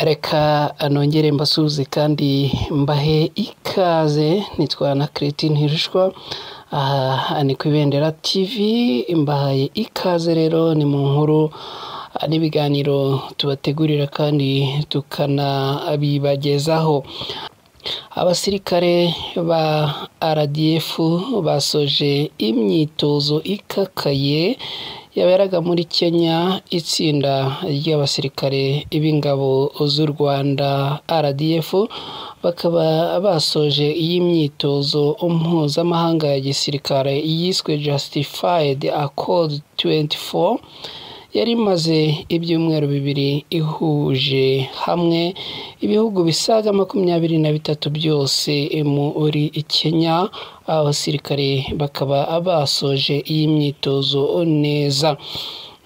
Reka nongere mbasuhuze kandi mbahe ikaze, nitwa na Christine Ntirushwa, aha ni ku Ibendera TV, mbahaye ikaze rero ni mu nkuru n'ibiganiro tubategurira kandi tukanabibagezaho. Abasirikare ba RDF basoje imyitozo ikakaye yaberaga muri Kenya. Itsinda ry'abasirikare b'ingabo z'u Rwanda RDF bakaba basoje iyi myitozo mpuzamahanga ya gisirikare yiswe Justified Accord 24, yari imaze ibyumweru 2 ihuje hamwe ibihugu bisaga 23 byose muri Kenya. Abasirikare bakaba basoje iyi myitozo neza.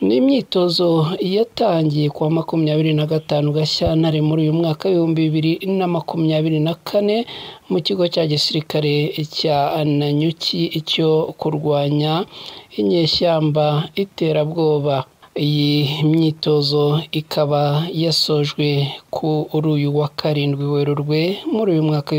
Ni imyitozo yatangiye kuwa 25 Gashyantare muri uyu mwaka 2024 mu kigo cya gisirikare cya Nanyuki cyo kurwanya inyeshyamba iterabwoba. Iyi myitozo ikaba yasojwe kuri uyu wa 7 Werurwe muri uyu mwaka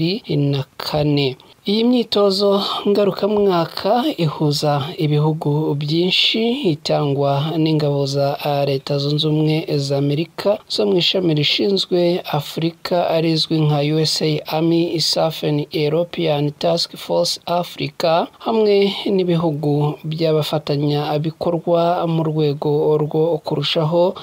2024. Iyi myitozo ngarukamwaka ihuza ibihugu byinshi, itangwa n'ingabo za Leta Zunze Ubumwe za Amerika zo mu ishami rishinzwe Afurika arizwi nka USA Army Southern European Task Force Africa, hamwe n'ibihugu by'abafatanyabikorwa mu rwego rwo kurushaho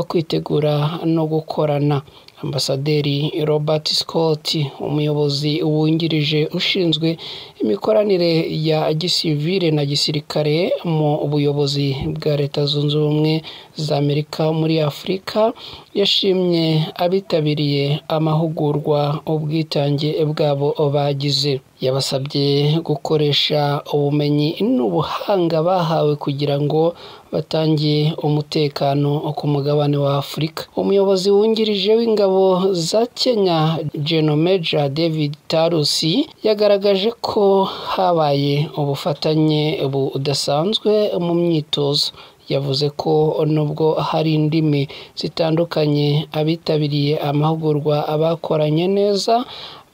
kwitegura no gukorana. Ambasaderi Robert Scott, umuyobozi wungirije ushinzwe imikoranire ya gisivile na gisirikare mu buyobozi bwa Leta Zunze Ubumwe za Amerika muri Afurika, yashimye abitabiriye amahugurwa ubwitange bwabo bagize. Yabasabye gukoresha ubumenyi n'ubuhanga bahawe kugira ngo batange umutekano ku mugabane wa Afurika. Umuyobozi wungirije w'ingabo za Kenya, General Major David Tarusi, yagaragaje ko habaye ubufatanye budasanzwe mu myitozo. Yavuze ko nubwo hari indimi zitandukanye, abitabiriye amahugurwa bakoranye neza,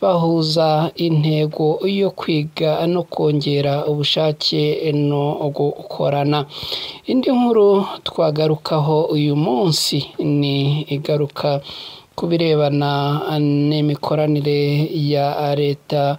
bahuza intego yo kwiga no kongera ubushake no gukorana. Indi nkuru twagarukaho uyu munsi ni igaruka ku birebana n'imikoranire ya Leta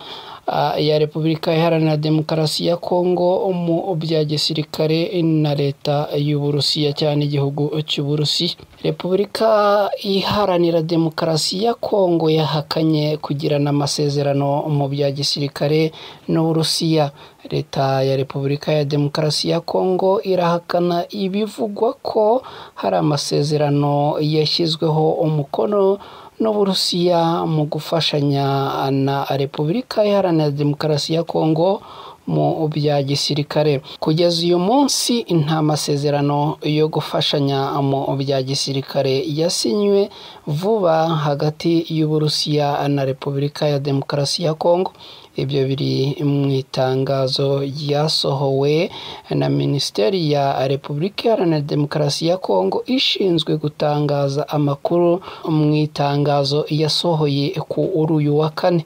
ya Repubulika Iharanira Demokarasi ya Kongo mu bya gisirikare na Leta y'Uburusiya, cyane igihugu cy'Uburusiya. Repubulika Iharanira Demokarasi ya Kongo yahakanye kugirana amasezerano mu bya gisirikare n'Uburusiya. Leta ya Repubulika ya Demokarasi ya Kongo irahakana ibivugwa ko hari amasezerano yashyizweho umukono n'Uburusiya mu gufashanya na Repubulika Iharanira Demokarasi ya Kongo mu bya gisirikare. Kugeza uyu munsi nta masezerano yo gufashanya mu bya gisirikare yasinywe vuba hagati y'Uburusiya na Repubulika ya Demokarasi ya Kongo. Ibyo biri mu itangazo ryasohowe na Minisiteri ya Repubulika Iharanira Demokarasi ya Kongo ishinzwe gutangaza amakuru, mu itangazo yasohoye kuri uyu wa 4.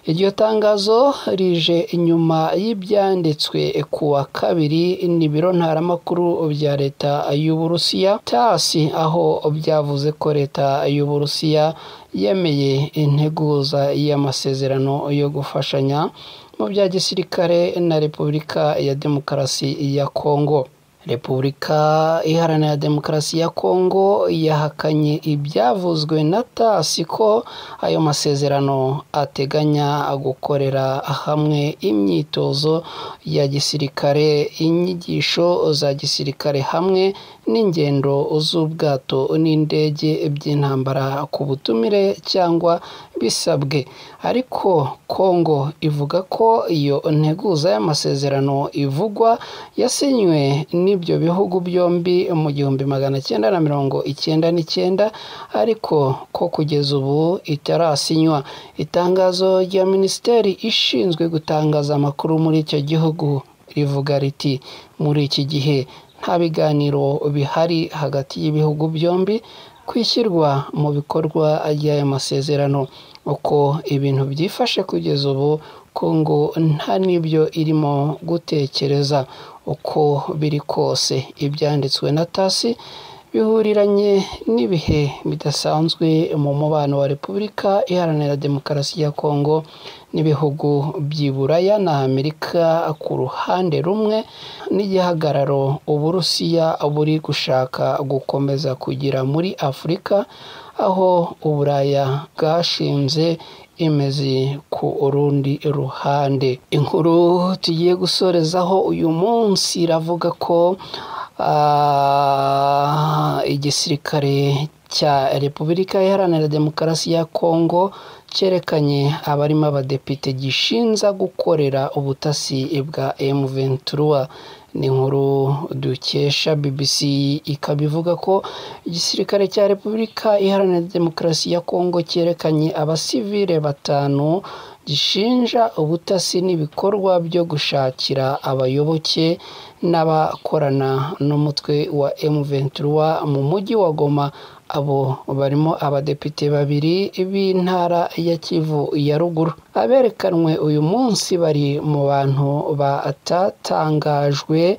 Iryo tangazo rije inyuma y'ibyanditswe ku wa 2 n'ibiro ntaramakuru bya Leta y'Uburusiya TASS, aho byavuze ko Leta y'Uburusiya yemeye integuza y'amasezerano yo gufashanya mu bya gisirikare na Repubulika ya Demokarasi ya Kongo. Repubulika Iharanira Demokarasi ya Kongo yahakanye ibyavuzwe na TASS ko ayo masezerano ateganya gukorera hamwe imyitozo ya gisirikare, inyigisho za gisirikare hamwe n'ingendo z'ubwato n'indege by'intambara ku butumire cyangwa bisabwe. Ariko Kongo ivuga ko iyo nteguza y'amasezerano ivugwa yasinywe n'ibyo bihugu byombi mu 1999, ariko ko kugeza ubu itarasinywa. Itangazo rya Minisiteri ishinzwe gutangaza amakuru muri icyo gihugu rivuga riti: muri iki gihe Nta biganiro bihari hagati y'ibihugu byombi kwishyirwa mu bikorwa ry'aya masezerano. Uko ibintu byifashe kugeza ubu, Kongo nta n'ibyo irimo gutekereza. Uko biri kose, ibyanditswe na TASS bihuriranye n'ibihe bidasanzwe mu mubano wa Repubulika Iharanira Demokarasi ya Kongo n'ibihugu by'i Buraya na Amerika ku ruhande rumwe, n'igihagararo Uburusiya buri gushaka gukomeza kugira muri Afurika, aho Uburaya bwashinze imizi ku rundi ruhande. Inkuru tugiye gusorezaho uyu munsi iravuga ko igisirikare cya Repubulika Iharanira Demokarasi ya Kongo cyerekanye abarimo abadepite gishinza gukorera ubutasi bwa M23. Ni inkuru dukesha BBC, ikaba ivuga ko igisirikare cya Repubulika Iharanira Demokarasi ya Kongo cyerekanye abasivile 5 gishinja ubutasi n'ibikorwa byo gushakira abayoboke n'abakorana n'umutwe wa M23 mu mujyi wa Goma. Abo barimo abadepite 2 b'intara ya Kivu ya ruguru. Aberekanwe uyu munsi bari mu bantu batatangajwe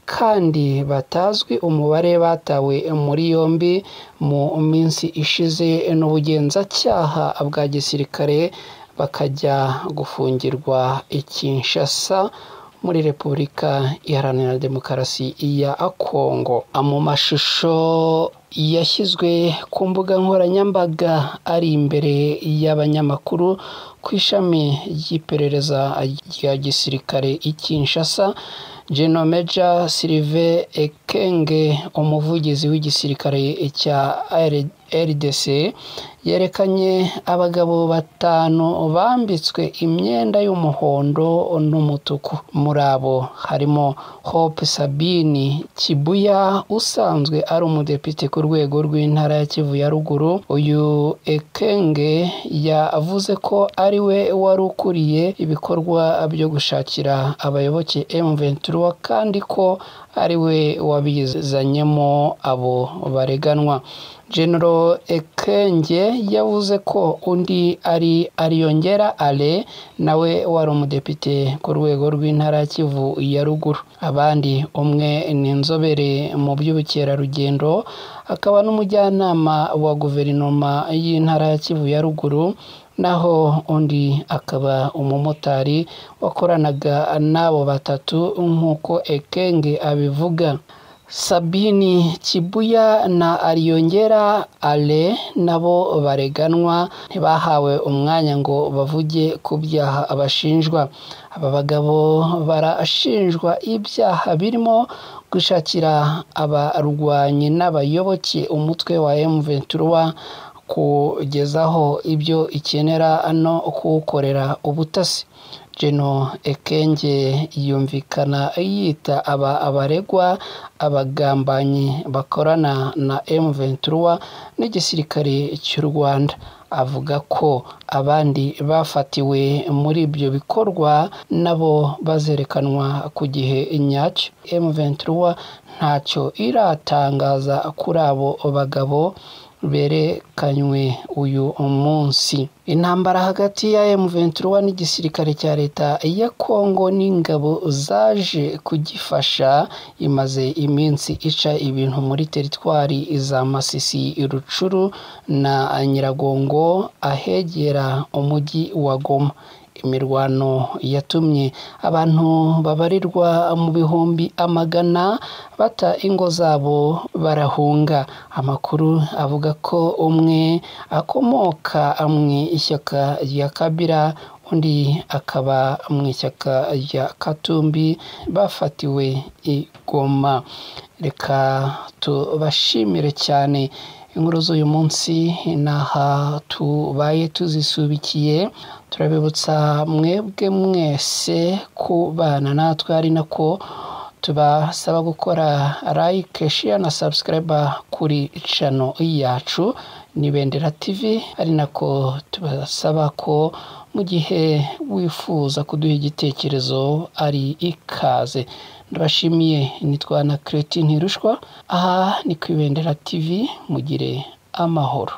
kandi batazwi umubare batawe muri yombi mu minsi ishize n'ubugenzacyaha bwa gisirikare, bakajya gufungirwa i Kinshasa muri Repubulika Iharanira Demokarasi ya Kongo. Mu mashusho yashyizwe ku mbuga nkoranyambaga ari imbere y'abanyamakuru ku ishami ry'iperereza rya gisirikare i Kinshasa, General Major Sylvain Ekenge, umuvugizi w'igisirikare cya RDC, yerekanye abagabo 5 bambitswe imyenda y'umuhondo n'umutuku. Muri abo harimo Hope Sabini Kibuya usanzwe ari umudepite ku rwego rw'intara ya Kivu ya ruguru. Uyu Ekenge yavuze ko ari we wari ukuriye ibikorwa byo gushakira abayoboke M23 kandi ko ari we wabizanyemo abo bareganwa. General Ekenge yavuze ko undi ari Ariyongera Ale, nawe wari umudepite ku rwego rw'intara ya Kivu ya ruguru. Abandi, umwe ni inzobere mu by'ubukerarugendo akaba n'umujyanama wa guverinoma y'intara ya Kivu ya ruguru, naho undi akaba umumotari wakoranaga n'abo 3 nk'uko Ekenge abivuga. Sabini Kibuya na Ariyongera Ale nabo bareganwa ntibahawe umwanya ngo bavuge ku byaha abashinjwa. Aba bagabo barashinjwa ibyaha birimo gushakira abarwanyi n'abayoboke umutwe wa M23 kugezaho ibyo ikenera no kuwukorera ubutasi. General Ekenge yumvikana yita aba abaregwa abagambanyi bakorana na M23 n'igisirikare cy'u Rwanda. Avuga ko abandi bafatiwe muri ibyo bikorwa nabo bazerekanwa ku gihe nyacyo. M23 ntacyo iratangaza kuri abo bagabo berekanywe uyu munsi. Intambara hagati ya M23 n'igisirikare cya leta ya Kongo n'ingabo zaje kugifasha imaze iminsi ica ibintu muri teritwari za Masisi, Rucuru na Nyiragongo ahegera umujyi wa Goma. Imirwano yatumye abantu babarirwa mu bihumbi amagana bata ingo zabo barahunga. Amakuru avuga ko umwe akomoka mu ishyaka rya Kabila, undi akaba mu ishyaka rya Katumbi, bafatiwe i Goma. Reka tubashimire cyane. Inkuru z'uyu munsi naha tubaye tuzisubikiye. Turabibutsa mwebwe mwese kubana natwe, ari nako Tubasaba gukora like, share na subscribe kuri channel yacu ni Bendera TV, ari nako tubasaba ko mu gihe wifuza kuduha igitekerezo ari ikaze. Ndabashimiye, nitwa na Cretin Ntirushwa, aha ni ku Ibendera TV, mugire amahoro.